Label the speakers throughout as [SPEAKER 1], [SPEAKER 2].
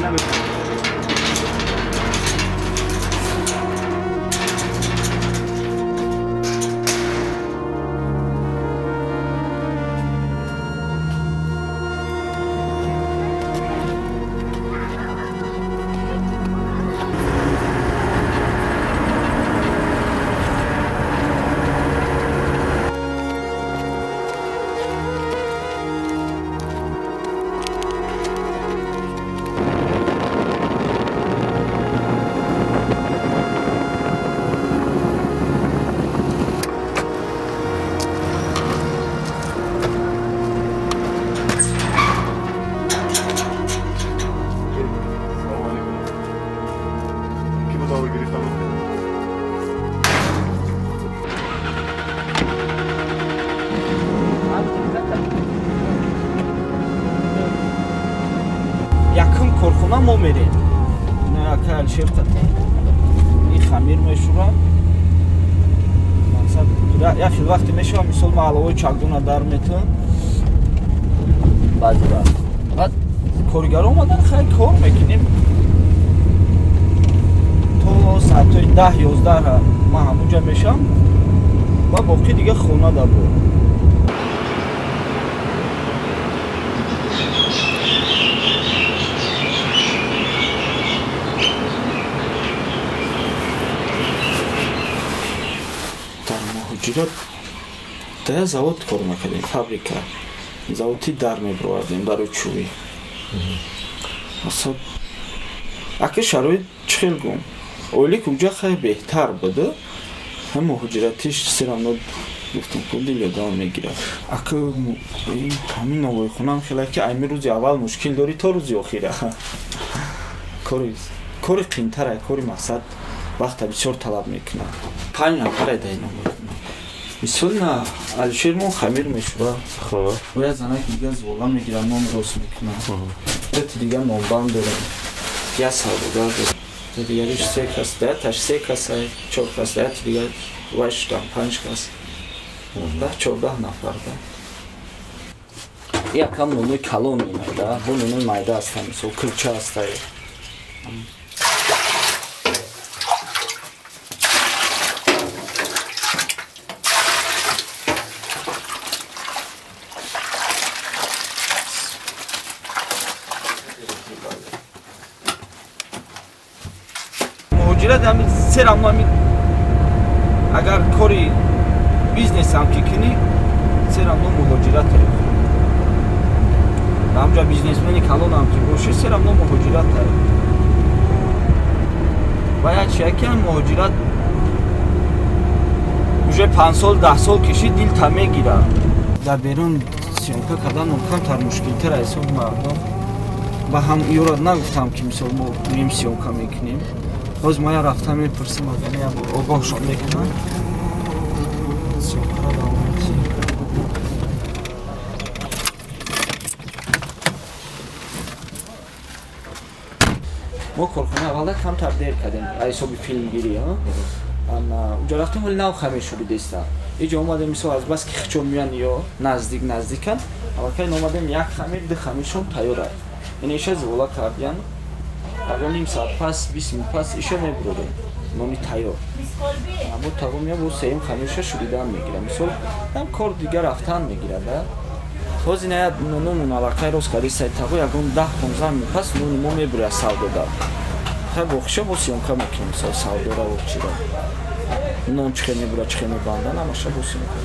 [SPEAKER 1] Наметавонам.
[SPEAKER 2] Якум корхона мо мерем. Ака Алишер қатӣ ин хамир мешӯрад. Мақсад як хел вақте мешавад, мисол ма аловои чакдона дар метавон. Баъзе вақт. Баъд коргаро омадан, хай кор мекунем. То соатҳои 10-11 ман ҳамонҷа мешавам ва боқӣ дига хона дар бор. Муҳоҷират дар як завод кор мекардем, фабрика. Заводи дар мебировардем барои чӯбӣ. Масалан, ака шароит чӣ хел гум? Ойлик уҷа хеле беҳтар буда. Ҳам муҳоҷиратиш все равно гуфтем ку дили одам мегирад. Ака ҳамин новойхонаам хеле ки айми рӯзи аввал мушкил дорӣ то рӯзи охира. Кори қиинтара, кори мақсад вақта бисёр талаб мекунад. 5 нафаре дар ин новойхона. Мисол на Алишер мо хамир мешӯрад.
[SPEAKER 3] Хуб.
[SPEAKER 2] Бояд занак дига зуола мегирад, нон рост мекунад. Дати дига нонбанд дорем. Як савдогар дорем. Дигариш 3 кас, даяташ 3 кас, 4 кас, даяти дига вай шудан 5 кас. 10-14 нафар да. Якам нонои калон мемайда, бо нонои майда ҳастанд, мисол кулча ҳастай. Муҳоҷират ҳамин се равно ҳамин агар кори бизнесам ки кунӣ, се равно муҳоҷират. Ҳамҷа бизнесмени калонам ки бошӣ, се равно муҳоҷират. Ва як чия ки муҳоҷират уже 5 сол 10 сол кишид, дилта мегирад. Дар берун съёмка кардан камтар мушкилтар ҳисоби мардум. Ба ҳам ёра нагуфтам ки мисол мо меем съёмка мекунем. Боз ма я рафта мепурсим, агар я огоҳшон мекунам. Съёмкаро давом медиҳем. Мо корхона аввала камтар дер кардем, ҳисоби филмгирӣ, уҷа рафтем, ҳоли нав хамир шудидаста. Иҷо омадем, мисол аз бас ки хичо меян ё наздик наздикан, аллакай омадем як хамир, ду хамиршон тайёр аст. Ин иша зивола кардиян, агар ним соат пас, 20 минут пас иша мебурорем, нони тайёр. Бо тағо мея, бо сеюм хамирша шуридан мегирад. Мисол, ҳам кор дигар рафтан мегирад. Ҳозир ина як нонумон аллакай рост кардистай тағо, ягон 10-15 минут пас нони мо мебурад савдода. Хай боқиша бо съёмка мекунем, мисол савдора ва чира. Нон чӣ хел мебурад, чӣ хел мебандан, ҳамаша бо съёмка.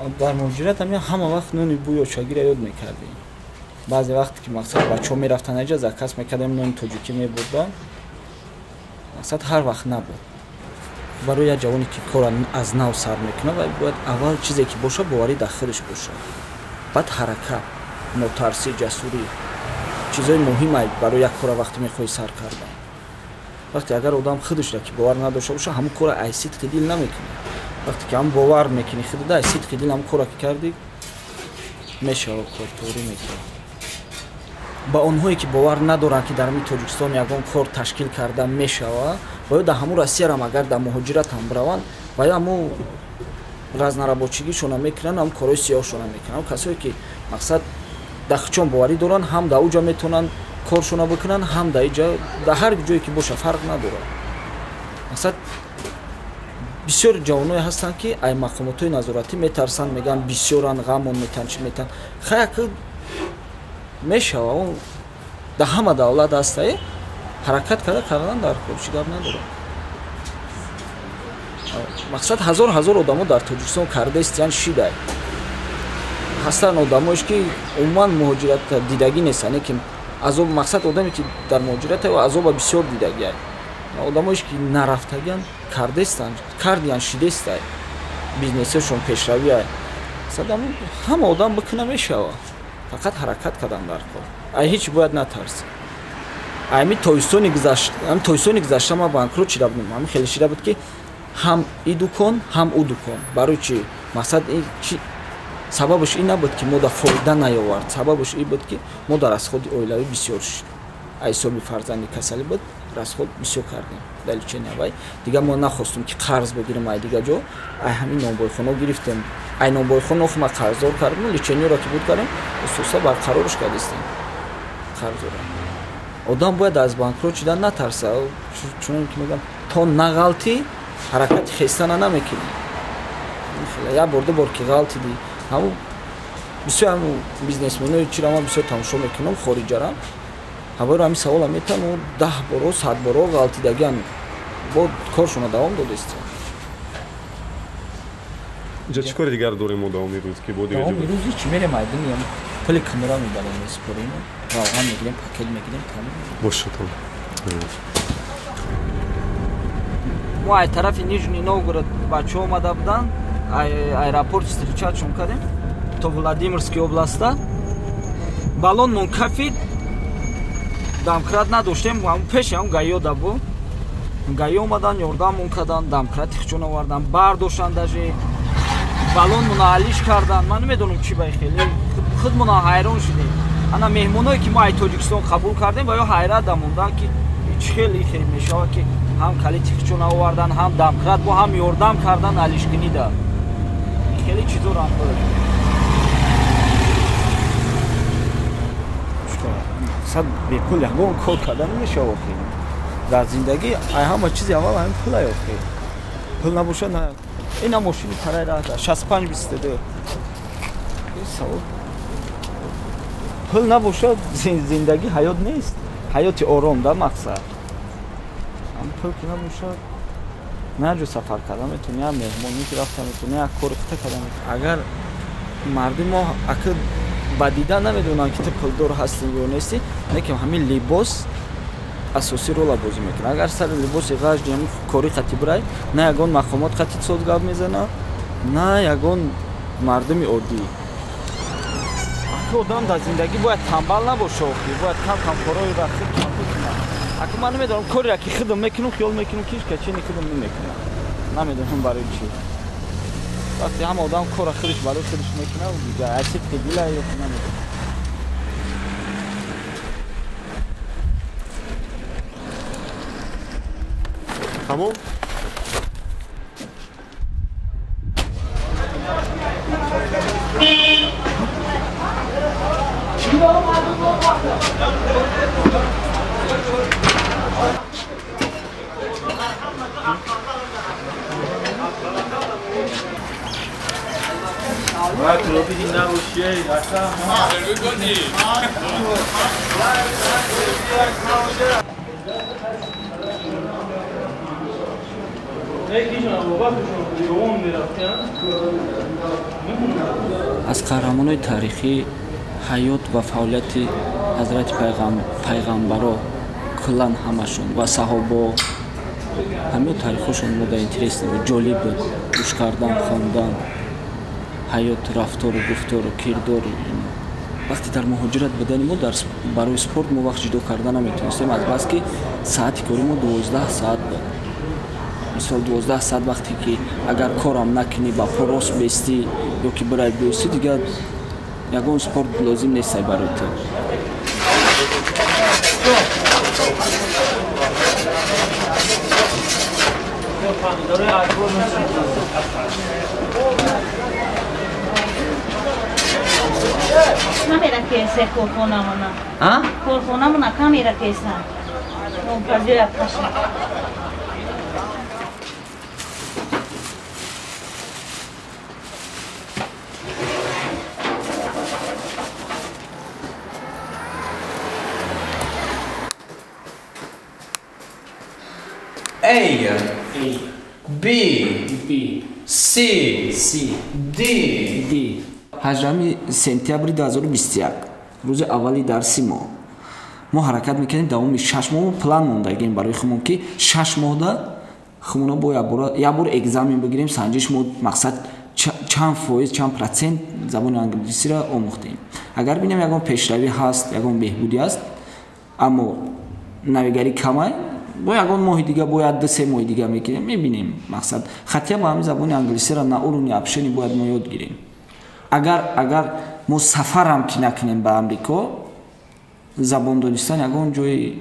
[SPEAKER 2] Дар муҳоҷират ҳама вақт нони бӯи очагиро ёд мекардем. Баъзе вақте ки мақсад бачаҳо мерафтанд аҷа заказ мекардем, нони тоҷикӣ мебурданд. Мақсад ҳар вақт набуд. Барои як ҷавоне ки корро аз нав сар мекунад, вай бояд аввал чизе ки бошад, боварӣ дар худаш бошад. Баъд ҳаракат, нотарсӣ, ҷасурӣ. Чизои муҳим барои як корро вақте мехоҳӣ сар кардан. Вақте агар одам худашро ки бовар надошта бошад, ҳамон корро аз сидқи дил намекунад. Вақте ки ҳам бовар мекунӣ худада, аз сидқи дил ҳамон корро ки кардӣ, мешавад кор, туғрӣ мекунад. Ба онҳое ки бовар надоранд ки дар ҳамин Тоҷикистон ягон кор ташкил карда мешавад, ва ё дар ҳамун Россиярам агар дар муҳоҷират ҳам бираванд, ва ё ҳамун разнорабочигишона мекунанд, ҳам корҳои сиёҳшона мекунанд. Касое ки мақсад дар хучон боварӣ доранд, ҳам дар уҷа метавонанд коршона бикунанд, ҳам дар иҷа, дар ҳар ҷое ки бошад фарқ надорад. Мақсад бисёр ҷавоное ҳастанд ки ай мақомотҳои назоратӣ метарсанд, мегӯянд бисёранд, ғамон метан, чӣ метан. Хай мешава, он дар ҳама давлат ҳастае, ҳаракат карда кардан дар кор, чӣ гап надорад. Мақсад ҳазор ҳазор одамо дар Тоҷикистон кардаистиян, шидай. Ҳастанд одамоеш ки умуман муҳоҷират дидагӣ нестанд, лекин азоб мақсад одаме ки дар муҳоҷират азоба бисёр дидагиай. Одамоеш ки нарафтагиан кардаистанд, кардиян, шидестай, бизнесашон пешравиай. Мақсад ҳама одам бикуна мешава. Фақат ҳаракат кардан дар кор. Ай ҳеҷ бояд натарсӣ. Ами тобистони гузашта, ами тобистони гузашта ман банкрот шида будам. Ами хеле шида буд ки ҳам и дукон, ҳам ӯ дукон. Барои чӣ? Мақсад чи сабабаш ин набуд ки мо дар фоида наёвард. Сабабаш ин буд ки мо дар расходи оилавӣ бисёр шуд. Аз ҳисоби фарзанди касалӣ буд, расход бисёр кардем дар лечения вай. Дигар мо нахостем ки қарз бигирем ай дигар ҷо. Ай ҳамин нонбойхоно гирифтем. Ай нонбойхоно ма қарздор кардем, лечениеро ки буд кардем, усуса барқарорш кардистем қарзора. Одам бояд аз банкрот шудан натарса. Чунон ки мегӯям, то нағалтӣ ҳаракати хестана намекунӣ. Як бор ду бор ки ғалтидӣ, ҳамун бисёр ҳамун бизнесменои чиро ман бисёр тамошо мекунам, хориҷарам. Ҳамаро ҳамин савола метавон 10 боро, 100 боро ғалтидагиан бо коршона давом додистем.
[SPEAKER 1] Инҷа чӣ кори дигар дорем мо давоми рӯз ки бо дигар
[SPEAKER 2] давоми рӯз ҳеҷ мерем, айдин пули камера мебарем, месупорем, равған мегирем, пакет мегирем, тамом.
[SPEAKER 1] Бошад.
[SPEAKER 2] Мо ай тарафи Нижний Новгород бачаҳо омада буданд, аэропорт встречатшон кардем то Владимирский областа. Балонмон кафид, домкрат надоштем, пеши ҳам гаёда буд. Гаё омадан, ёрдамон карданд, домкрати хичон овардан, бардоштанд, даже балонмона алиш кардан. Ман намедонам чӣ бай, хеле худмона ҳайрон шудем. Ана меҳмоное ки мо ай Тоҷикистон қабул кардем, ва ё ҳайрат дамондан ки чӣ хеле хел мешавад ки ҳам калити хичон овардан, ҳам домкрат бо ҳам ёрдам кардан алишкунида. Хеле чизорам буд. Мақсад бепул ягон кор карда намешавад охир. Дар зиндагӣ ай ҳама чизи аввал ҳамин пулай охир. Пул набошад на ина мошини тараи раҳта 65-22. Савол. Пул набошад зиндагӣ ҳаёт нест. Ҳаёти ором да мақсад. Ҳам пул ки набошад на ҷо сафар карда метавонӣ, як меҳмонӣ ки рафта метавонӣ, як кори хита карда метавонӣ. Агар мардуми мо ака ба дида намедонанд ки ту пулдор ҳастӣ ё нестӣ, лекин ҳамин либос асосӣ рола бозӣ мекунад. Агар сари либоси ғажди ҳамин кори хати бирай, на ягон мақомот хати соз гап мезанад, на ягон мардуми оддӣ. Ака одам дар зиндагӣ бояд танбал набоша охир, бояд кам-кам корҳоеро худам бикунад. Ака ман намедонам кореро ки худам мекунам, хиёл мекунам ки ҳеҷ кас чини худам намекунад. Намедонам барои чӣ. Вақте ҳама одам корро худаш барои худаш мекунад, дигар аз сидқи дила ё намедонам.
[SPEAKER 1] Тамом?
[SPEAKER 2] Аз қаҳрамонои таърихӣ ҳаёт ва фаъолияти ҳазрати пайғамбаро куллан ҳамашон ва саҳобо ҳамаи таърихҳошон мода интересно буд, ҷолиб буд гӯш кардан, хондан, ҳаёт, рафтору гуфтору кирдору. Вақте дар муҳоҷират будани мо барои спорт мо вақт ҷудо карда наметавонистем, аз бас ки саати кори мо 12 саат буд. Мисол 12 саат вақте ки агар корам накунӣ, ба по рост бестӣ ё ки бирай биёстӣ, дигар ягон спорт лозим нестай барои ту.
[SPEAKER 3] Камера кесе корхонамона. А? Корхонамона камера кеса. Мунтазира паша.
[SPEAKER 4] A, B, C, D.
[SPEAKER 2] D. 18 сентябри 2021 рӯзи аввали дарси мо. Мо ҳаракат мекардем давоми 6 моҳ план мондагем барои худмон ки 6 моҳда худмона бо як бор экзамен бигирем, санҷиш мо мақсад чанд фоиз, чанд процент забони англисиро омӯхтем. Агар бинем ягон пешравӣ ҳаст, ягон беҳбудӣ ҳаст, аммо навигарӣ камай, бо ягон моҳи дига, бояд 2-3 моҳи дига мекунем, мебинем. Мақсад хатия ба ҳамин забони англисиро на уровни общения бояд мо ёд гирем. Агар мо сафарам ки накунем ба Амрико, забон донистан ягон ҷои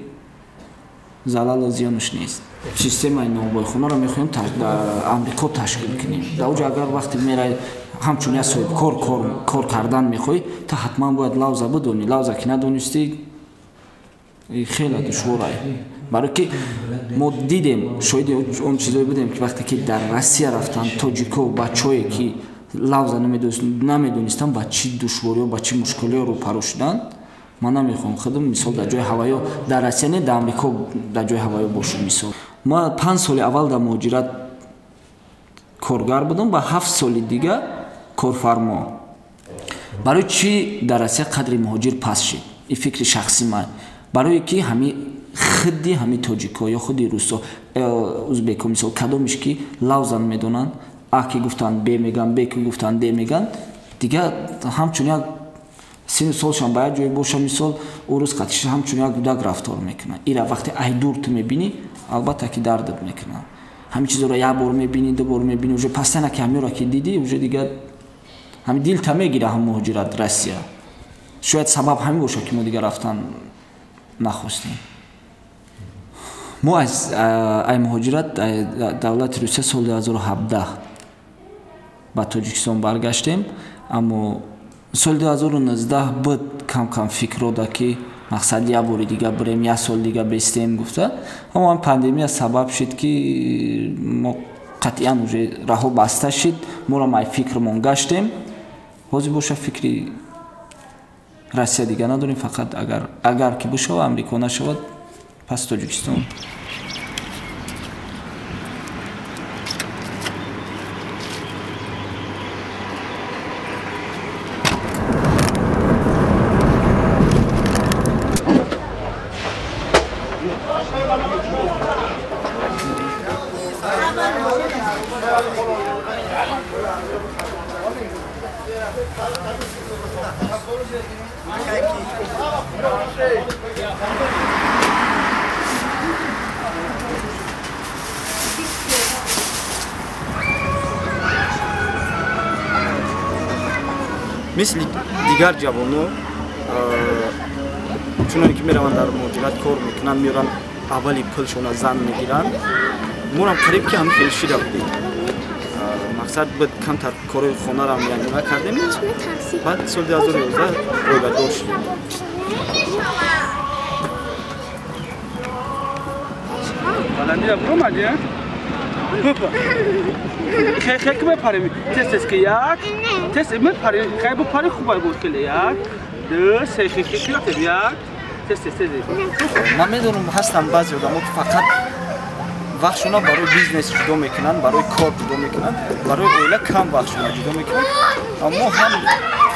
[SPEAKER 2] залалу зиёнаш нест. Системаи нонвойхонаро мехоҳем дар Амрико ташкил кунем. Дар оҷо агар вақте мерай ҳамчун як соҳибкор кор кардан мехоҳӣ, та ҳатман бояд лавза бидонӣ. Лавза ки надонистӣ, хеле душворае. Барои ки мо дидем, шоҳиди он чизое будем ки вақте ки дар Россия рафтан тоҷико, бачаҳое ки лавза намедонистанд, ба чӣ душвориҳо, ба чӣ мушкилиҳо рӯпарӯ шуданд. Ман намехоҳам худам мисол дар ҷои ҳаваё, дар Россия не, дар Амрико дар ҷои ҳаваё бошам мисол. Ман 5 соли аввал дар муҳоҷират коргар будам, ба 7 соли дига корфармо. Барои чӣ дар Россия қадри муҳоҷир паст шид? Ин фикри шахси ман. Барое ки ҳами худи ҳами тоҷико ё худи русо, узбеко мисол кадомиш ки лавза намедонанд, А ки гуфтанд Б меган, Б ки гуфтанд Д меган, дигар ҳамчун як сину солшам ба як ҷое боша мисол урус қатиш ҳамчун як гудак рафтор мекунад. Ира вақте ай дур ту мебинӣ, албатта ки дардат мекунад. Ҳамин чизоро як бор мебинӣ, ду бор мебинӣ, уже пастана ки ҳамёро ки дидӣ, уже дигар ҳамин дилта мегира ҳам муҳоҷират Россия. Шояд сабаб ҳамин бошад ки мо дигар рафтан нахостем. Мо аз ай муҳоҷират давлати Русия соли 2017 ба Тоҷикистон баргаштем, аммо соли 2019 буд кам-кам фикр дода ки мақсад як бори дига бирем, як сол дига бестем гуфта. Аммо ҳам пандемия сабаб шуд ки мо қатъиян уже раҳо баста шуд, моро ай фикрмон гаштем. Ҳозир боша фикри Россия дига надорем, фақат агар ки бишавад, Амрико нашавад, пас Тоҷикистон.
[SPEAKER 5] Мисли дигар ҷавонҳо, чуноне ки мераванд дар муҳоҷират кор мекунанд, меоранд аввали пулшона зан мегиранд, морам қариб ки ҳамин хел шида будем. Мақсад буд камтар корои хонаро миёна кардем, баъд соли 2011 оиладор шудем.
[SPEAKER 6] Баландира буромадӣ, а? Хе ки мепарем, тез тез ки як, тез мепарем, хай бупари хубай буд хеле як, ду, се, хе хе ки рафтем як, тез тез тез.
[SPEAKER 5] Ман медонам ҳастанд баъзе одамо ки фақат Вақтшона барои бизнес ҷудо мекунанд, барои кор ҷудо мекунанд, барои оила кам вақтшона ҷудо мекунанд. Мо ҳам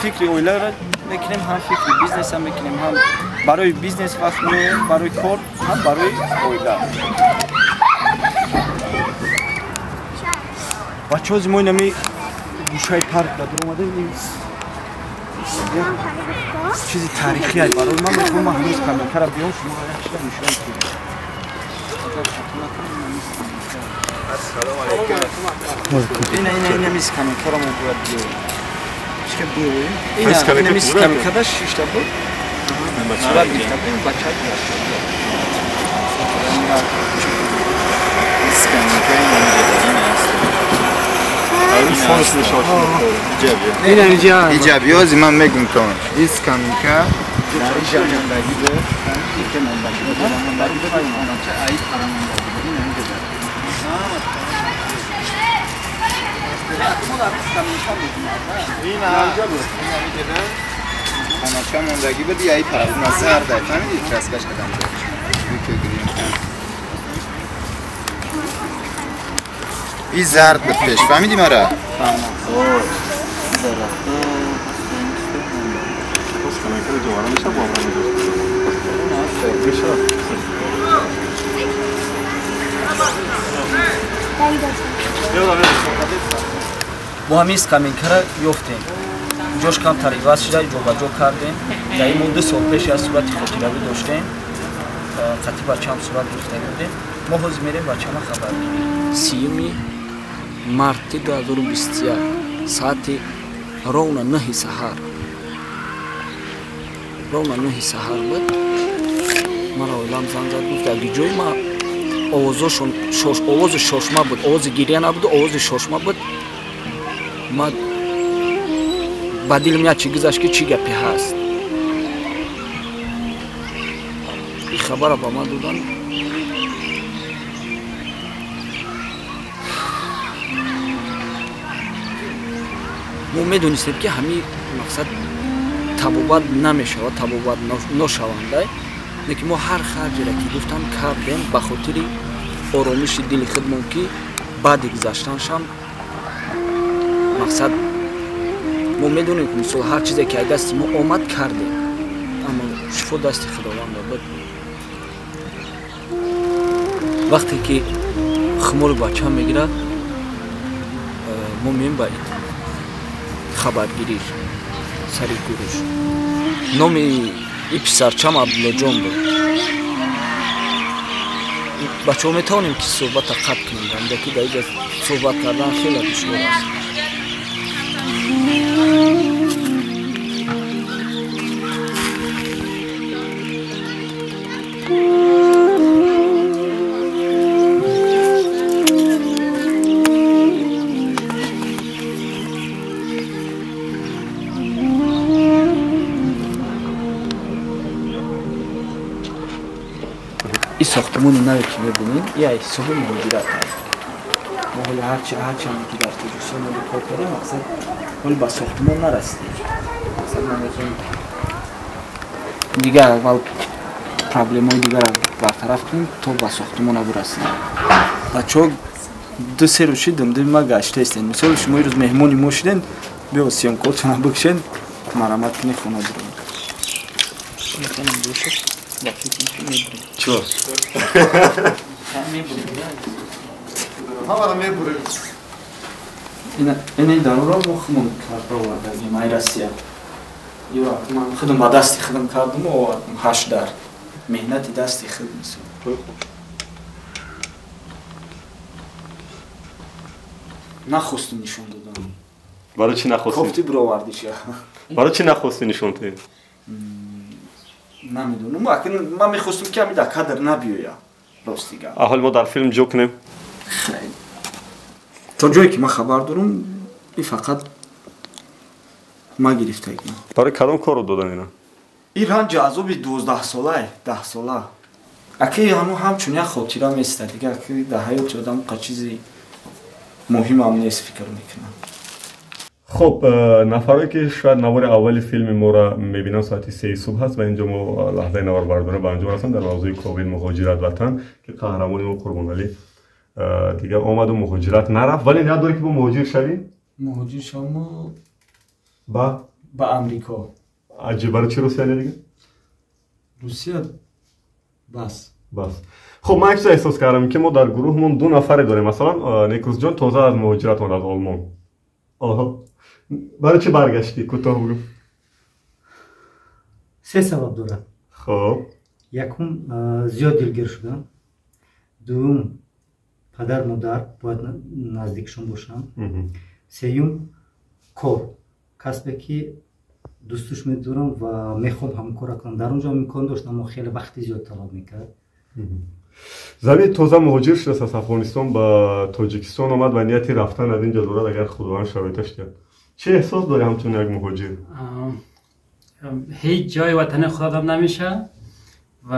[SPEAKER 5] фикри оиларо мекунем, ҳам фикри бизнесам мекунем, ҳам барои бизнес вақт меоем, барои кор, ҳам барои оила. Бачаҳо, мо инами гӯшаи парк дар омадем, чизи таърихӣ аст барои ман. Мехоҳам ман ҳанӯз камеркара биём, шумо як чиза нишон диҳем. Ина ина ина мис камеркара мо бояд биёем. Чика биёем? Ина ина мис камеркада шишта буд. Сурат гирифта будем, бача.
[SPEAKER 7] Иҷабиёзи ман мегум то искаминка хонача мондагӣ буд, яи парабуна зарда, фаҳмидӣ, краскаш кардам. И зард буд пеш, фаҳмидӣ мара?
[SPEAKER 5] Мо ҳамин скамейкара ёфтем, ҷош камтар иваз шуда, ҷобаҷо кардем. Дар ин мо 2 сол пеш аз сурати хотиравӣ доштем, қатъи бачаам сурат гирифта будем. Мо ҳозир мерем бачама хабар мегирем.
[SPEAKER 4] 30 марти 2021 соати ровно 9 саҳар, ровно 9 саҳар буд. Мара оилам занг зад, гуфт аги ҷои ма овозошон овози шошма буд, овози гиря набуд, овози шошма буд. Ма ба дилам як чӣ гузашт, ки чӣ гапе ҳаст. Ин хабара ба ман доданд. Мо медонистем, ки ҳамин мақсад табобат намешавад, табобат ношаванда, лекин мо ҳар харҷеро ки гуфтам кардем ба хотири оромиши дили худмон, ки баъди гузаштаншам мақсад мо медонем, ки мисол ҳар чизе ки аз дасти мо омад кардем, аммо шифо дасти Худованда буд. Вақте ки хумори бача мегирад, мо меем ба хабаргириш сари гуруш. Номи и писарчам Абдуллоҷон буд. Бачаҳо, метавонем ки суҳбата қатъ кунем, ки дар иҷа суҳбат кардан хеле душвор аст. Ин сохтмони наве ки мебинем, ин аз ҳисоби муҳоҷират аст. Мо ҳоли ҳарчанд ки дар Тоҷикистон моли кор кардем, мақсад ҳоли ба сохтмон нарасидем. Мақсад мо мехоҳем дигар аввал проблемаҳои дигарро бартараф кунем, то ба сохтмона бирасем.
[SPEAKER 5] Бачаҳо 2-3 рӯз шид думдуми ма гаштаистем. Мисол шумо ирӯз меҳмони мо шуден, биё съёмкотона бикшен, марамат кунед, хона бирем.
[SPEAKER 1] Чё? Ҳамаро мебурем.
[SPEAKER 5] Ина даруро мо худмон карда овардагим ай Россия. Ё ман худам ба дасти худам кардам, овардам 8 дар. Меҳнати дасти худ мисол. Нахостум нишон додам.
[SPEAKER 1] Барои чӣ нахостӣ?
[SPEAKER 5] Кофти бировардиша.
[SPEAKER 1] Барои чӣ нахостӣ нишон диҳӣ?
[SPEAKER 5] Намедонам. Ман мехостум, ки ҳамин дар кадр набиёя. Рости гап.
[SPEAKER 1] Ҳол мо дар филм ҷо кунем.
[SPEAKER 5] То ҷое ки ман хабар дорам, ин фақат ма гирифтагим.
[SPEAKER 1] Барои кадом корро додан ина?
[SPEAKER 5] Ин ранҷи азоби 12-солае, 10-сола. Аки ҳамун ҳамчун як хотира места, дигар ки дар ҳаёти одам қа чизи муҳимам нест, фикр мекунам.
[SPEAKER 1] Хуб, нафарое ки шояд навори аввали филми моро мебинанд, соати 3 субҳ аст ва инҷо мо лаҳзаи наворбардорӣ ба анҷом расанд дар мавзӯи ковид, муҳоҷират, ватан, ки қаҳрамони мо Қурбоналӣ Дигар омаду муҳоҷират нарафт, вале ният дорӣ, ки бо муҳоҷир шавӣ?
[SPEAKER 4] Муҳоҷир шавму.
[SPEAKER 1] Ба?
[SPEAKER 4] Ба Амрико.
[SPEAKER 1] Аҷиб, барои чи Русия не дигар?
[SPEAKER 4] Русия бас.
[SPEAKER 1] Бас. Хуб, ман як чиз эҳсос кардам, ки мо дар гурӯҳмон ду нафаре дорем. Масалан, Некрӯзҷон тоза аз муҳоҷират омад, аз Олмон. Оҳо, барои чӣ баргаштӣ, кӯтоҳ бугӯ.
[SPEAKER 8] Се сабаб дорад.
[SPEAKER 1] Хуб.
[SPEAKER 8] Якум, зиёд дилгир шудам. Дуюм, падар модар бояд наздикшон бошам. Сеюм, кор, касбе ки дӯстуш медорам ва мехоҳам ҳамон кора кунам. Дар он ҷо имкон дошт, аммо хеле вақти зиёд талаб мекард.
[SPEAKER 1] Заби тоза муҳоҷир шудааст, аз Афғонистон ба Тоҷикистон омад ва нияти рафтан аз ин ҷо дорад, агар Худованд шароиташ диҳад. Чӣ эҳсос дорӣ ҳамчун як муҳоҷир?
[SPEAKER 9] Ҳеҷ ҷои ватани худам نمیشه و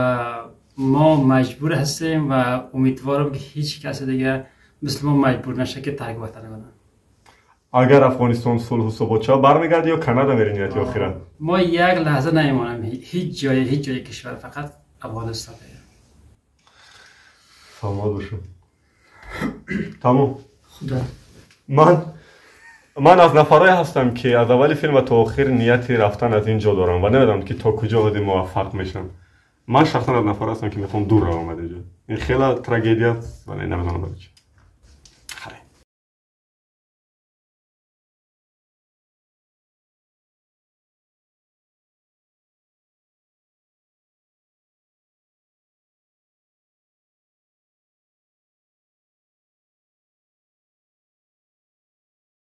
[SPEAKER 9] ما مجبور هستیم و امیدوارم که هیچ کس دیگه مثل ما مجبور نشه که ترک وطن کنه.
[SPEAKER 1] Агар Афғонистон сулҳу субот шавад, бармегардӣ ё Канада мери, нияти охират?
[SPEAKER 9] ما یک لحظه نمیمانم هیچ جای کشور، فقط افغانستان.
[SPEAKER 1] Саломат бошед. Тамом.
[SPEAKER 8] Худо.
[SPEAKER 1] Ман аз нафарое ҳастам, ки аз аввали филм ва то охир нияти рафтан аз ин ҷо дорам ва намедонам, ки то куҷо ҳоди муваффақ мешавам. Ман шахсан аз нафар ҳастам, ки мехоҳам дур равам аз инҷо. Ин хела трагедия аст, вале намедонам барои чӣ.